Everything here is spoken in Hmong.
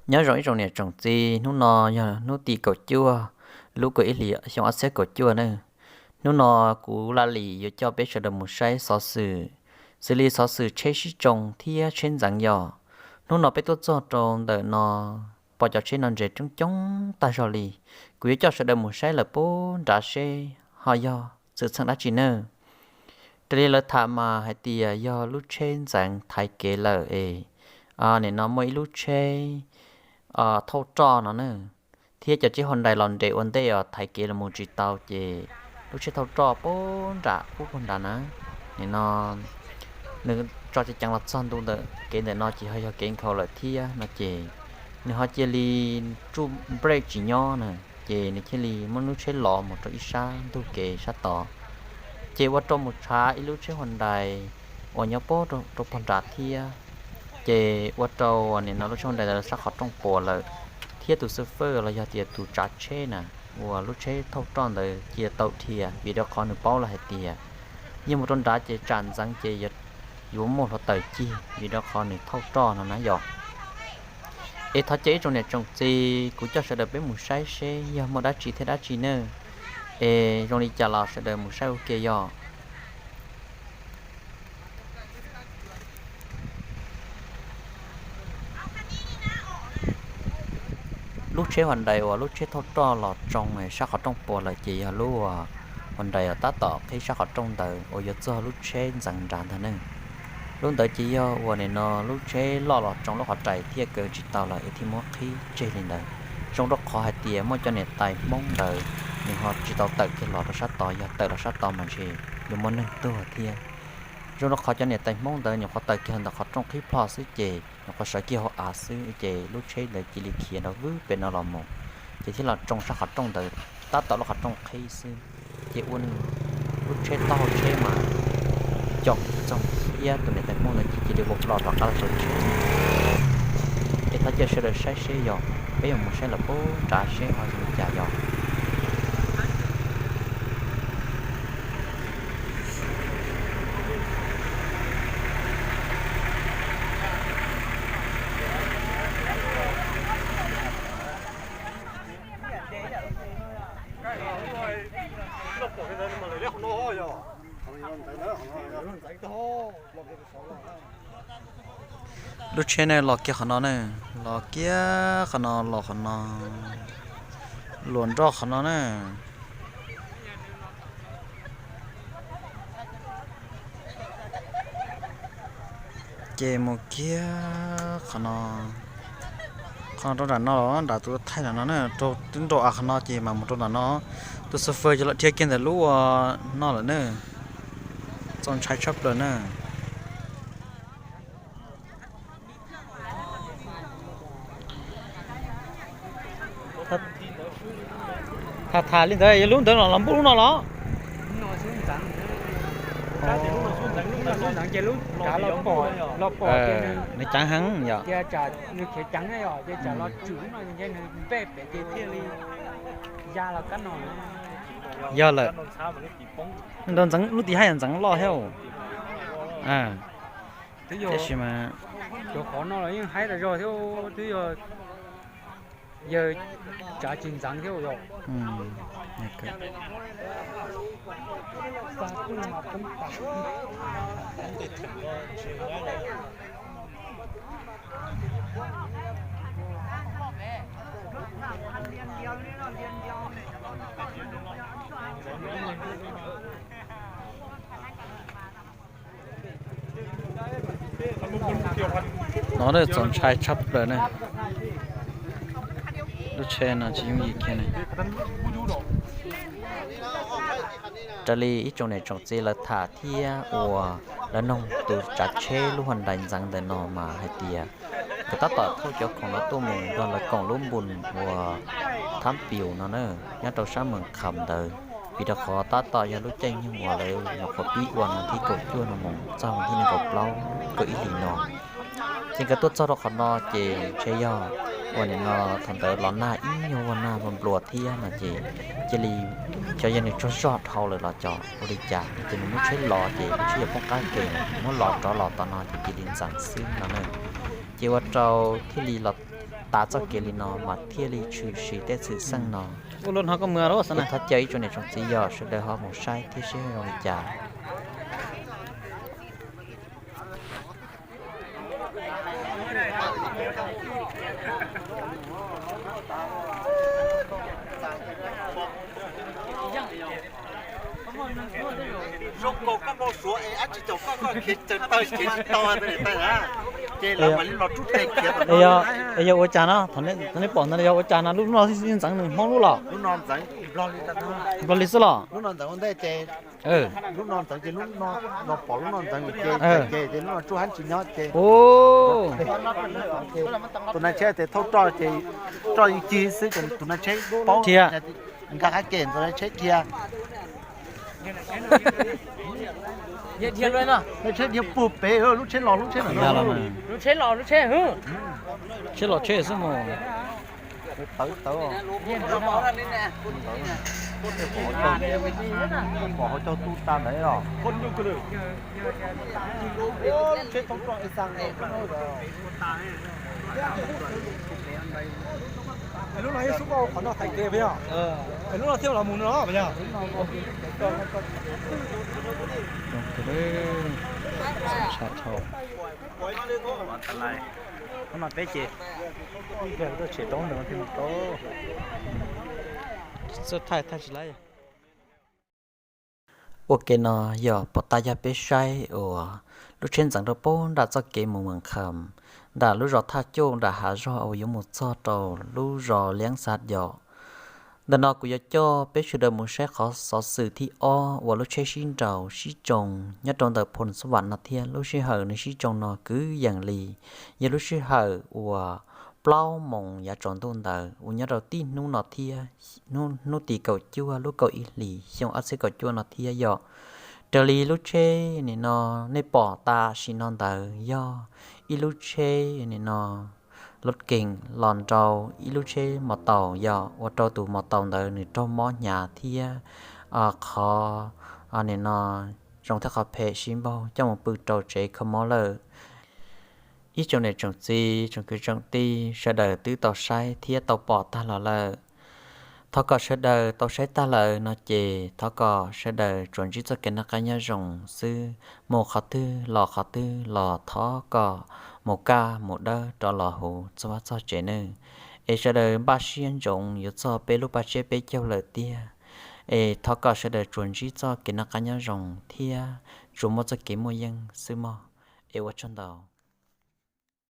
Nyob zoo ib tsoom niam tsoom txiv, hnub no yog hnub tim kaum cuaj lub kaum ib hlis xyoo ob txhiab kaum cuaj na. Hnub no kuv Laj Lim yuav coj peb sawv daws mus saib xov xwm, xws li xov xwm tsheb sib tsoo thiab tsheb ntxeev yog. Hnub no peb tuaj txog rau ntawm no, pom cov tsheb no nres coob coob tag zog li. Kuv yuav coj sawv daws mus saib lawm puag nrad seb ho yog xwm txheej dab tsi nawb. Raws li lawv tham mas hais tias yog lub tsheb ntxeev thaiv kev lawm es nim no muaj ib lub tsheb thauj roj no na, thiab cov tsheb Hyundai los nres ua ntej os thaiv kev los mus tsis tau ces lub tsheb thauj roj puag nram ub puag nrad na, nim no nws tso ceev ceev los txog ntu ntawm kev ntawm no ces ho yog kev nkhaus lawm thiab no ces nws ho cia li tsuj brake tsis nyob na, ces nws thiaj li muab lub tsheb lov mus rau ib sab ntug kev sab tod, ces ua rau mus tshav ib lub tsheb Hyundai uas nyob puag rau puag nrad thiab. Ces ua rau nim no lub tsheb Hyundai ntawd sab qhov rooj puas lawm, thiab tus xu fawj los yog tias tus tsav tsheb na uas lub tsheb thauj roj ntawd cia tau dhia vim rau qhov nws paub lawm hais tias yog mus rau nrad ces tsam ntxeev ces yuav muaj hluav taws cig vim rau qhov nws thauj roj no na yom. Es thov caw ib tsoom niam tsoom txiv, kuv coj sawv daws peb mus saib seb yog muaj dab tsi thiab dab tsi nawb. Es zoo li cas los sawv daws mus saib ua ke yom. Lub tsheb Hyundai uas lub tsheb thauj roj los tsoo sab qhov rooj puas lawm ces yog lub Hyundai uas tab tom qhib sab qhov rooj ntawd uas yuav txog lub tsheb ntxeev nrad ntag ne. Lub ntawd ces yog uas nim no lub tsheb loj los tsoo lub qhov rais thiaj kaw tsis tau lawm es thiaj muab qhib tseg li ntawd. Zoo rau qhov hais tias muaj cov niam tais Hmoob ntawd nws ho tsis tau tawm kiag los rau sab tod, yog tawm los sab tod mas ntshe yuav muaj neeg tuag thiab. Zoo rau qhov cov niam tais Hmoob ntawd nyuam qhuav tawm kiag ntawm qhov rooj qhib plho xwb ces nyuam qhuav sawv kiag hauv av xwb ces lub tsheb ntawd cia li khiav nrov vwb pem no los mus, ces thiaj los tsoo sab qhov rooj ntawd tab tom lub qhov rooj qhib xwb. Ces ua lub tsheb taub hau tsheb mas com txoog thiab tus niam tais Hmoob ntawd ces cia li vau hlo rov qab los saum tsheb. Es thov caw sawv daws saib seb yog, peb yuav mus saib lawm puag nrad seb ho zoo li cas yog. Lub tsheb ne los kiag qhov no ne, los kiag qhov no, los qhov no, luas nroj qhov no na. Ces mus kiag qhov no, qhov no rau nram no los nram tus thaij nram no na, twb nrau av qhov no ces mam mus rau nram no. Tus xu fawj yog los dhia kiag ntawm lub ua no lawm na, txaus ntshai tshaj plaws na. Tham tham li ntawd yog lub ntawd los los npuj lub no los? Nws ceev heev yom. Yog lawm, ntawd ntxeev lub tim hab yog ntxeev loj thiab. Tab sis mas cov qhov no los yeej haib tas zog thiab, twb yog yawg tsav tsis ntxeev thiab yog. No txaus ntshai tshaj plaws ne. Lub tsheb no tsis yooj yim kiag ne. Raws li ib tsoom niam tsoom txiv lawv tham thiab uas lawv noog tus tsav tsheb lub Hyundai ntxeev ntawm no mas hais tias nkawd tab tom thauj cov khoom no tuaj mus nrog lawv koom lub npus uas Thab Pius no na, nyob rau sab Mees Kham ntawd, vim rau qhov tab tom yog lub caij nyoog uas lawv nyuam qhuav pib ua no thib kaum cuaj no mus txog mus thib nees nkaum plaub kaum ib hlis no. Ces nkawd tuaj txog rau qhov no ces ntshe yog uas nim no thaum ntawd los nag ib nyuag ua nag nplua nplua thiab no ces cia li xyov yog nws tsaug zog dhau lawm los cov ua li cas no ces nws muab tsheb lov ces lub tsheb yuav poob qab ke, muab lov rov los tom no ces cia li ntxeev xwb no na. Ces ua rau thiaj li los tav txoj kev li no mas thiaj li tshwm sim tej xwm txheej no. Thov caw ib tsoom niam tsoom txiv yog sawv daws ho mus saib thiab seb zoo li cas. Es yog ua cas no, thaum nej pom ntawd yog ua cas no, lub no ntxeev nws Hmoob lub los? Nplog li xwb los? Tus nai tsheb tes thauj roj ces roj yeej cig xwb ces tus nai tsheb paub dhia, nkag qab ke tus nai tsheb dhia. Nai tsheb dhia puag pem, lub tsheb los lub tsheb, lub tsheb los lub tsheb, tsheb los tsheb xwb mus. Tawv tawv, pom hauv caug tu tas ntawd os. Lub no yeej xub qhov no thaiv kev puas yog? Lub no thiaj los mus no puas yog? Ua ke no yog pom tag yog peb saib uas lub tsheb ntxeev rau pem nram txoj kev mus Moos Kham, nram lub zos Thaj Cuj nram hav zog uas yuav mus txog rau lub zos Liab Xav Yom. Ntawm no kuv yuav coj peb sawv daws mus saib qhov xov xwm thib ob uas lub tsheb sib nraus sib tsoo nyob rau ntawm Phoos Xab Vam no thiab. Lub sij hawm nws sib tsoo no kwv yees li yog lub sij hawm uas plaub moos yav tsaus ntuj ntawd uas nyob rau tib hnub no thiab, hnub tim kaum cuaj lub kaum ib hlis xyoo ob txhiab kaum cuaj no thiab yom. Raws li lub tsheb nim no nej pom tam sim no ntawd yog ib lub tsheb nim no lub keem los nrau ib lub tsheb mos taus yom, ua rau tus mos taus ntawd nws raug mob hnyav thiab qhov nim no zoo thiab qhov phem sib npaug coj mus pw rau tsev kho mob lawm. Ib tsoom niam tsoom txiv tsoom kwv tsoom tij sawv daws twb tau saib thiab tau pom tag los lawm. Thov kom sawv daws tau saib tag lawm no ces thov kom sawv daws tsuas ntsib txoj kev noj qab nyob zoo xwb, mus qhov twg los qhov twg los thov kom mus kaj mus dawb rov los huv txog vaj txog tsev nawb. Es sawv daws npaj siab ntsoov yuav txog peb lub paj tsiab peb caug lawm tiag. Es thov kom sawv daws tsuas ntsib txoj kev noj qab nyob zoo thiab tsuas muaj txoj kev muaj yeej xwb mog. Es ua tsaug ntau.